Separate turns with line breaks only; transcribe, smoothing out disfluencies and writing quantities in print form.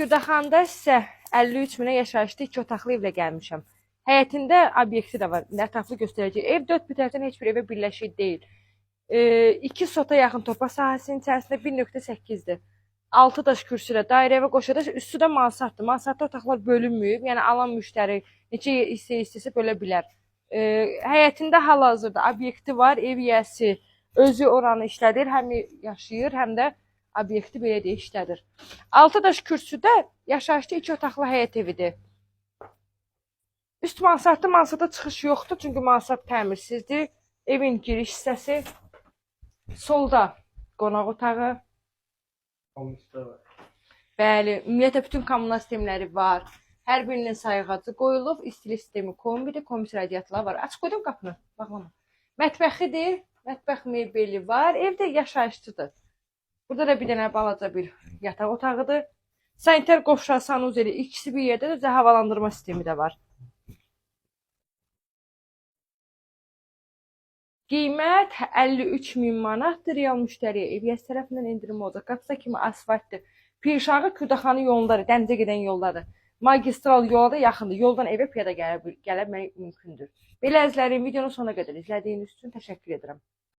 Kürdaxanda isə 53 minə yaşayışlı 2 otaqlı evlə gəlmişəm. Həyətində obyekti də var. İndi ətraflı göstərəcək. Ev dörd bir tərəfdən heç bir evə birləşik deyil. 2 sota yaxın torpaq sahəsinin içərisində 1.8-dir. 6 daş kürsülə dairə və qoşa daş, üstü də mansarddır. Mansardda otaqlar bölünməyib. Yəni alan müştəri neçə hissə istəsə bölə bilər. Həyətində hal-hazırda obyekti var, ev yiyəsi özü oranı işlədir, həm yaşayır, həm də obyekti belə deyək işlədir. 6 daş kürsüdə yaşayışlı 2 otaqlı həyət evidir. Üst mansardda mansarda çıxış yoxdur, çünki mansard təmirsizdir. Evin giriş hissəsi, solda qonaq otağı.
Komüsdə var.
Bəli, ümumiyyətlə bütün kommunal sistemləri var. Hər birinin sayğacı qoyulub, istilik sistemi kombidir, kombi radiatorlar var. Aç qoydum qapını, bağlama. Mətbəxidir, mətbəx mebeli var. Evdə yaşayışlıdır. Burada da bir dənə balaca bir yataq otağıdır. Sanitar qovşağı, sanuzeli ikisi bir yerdədir, özə havalandırma sistemi də var. Qiymət 53 min manatdır. Real müştəriyə ev yiyəsi tərəfindən endirim olacaq. Qapısı kimi asfaltdır. Pirşağı Kürdaxanı yolundadır, dənizə gedən yoldadır. Magistral yola da yaxındır. Yoldan evə piyada gələ bilmək mümkündür. Belə əzizlərim, videonun sonuna qədər izlədiyiniz üçün təşəkkür edirəm.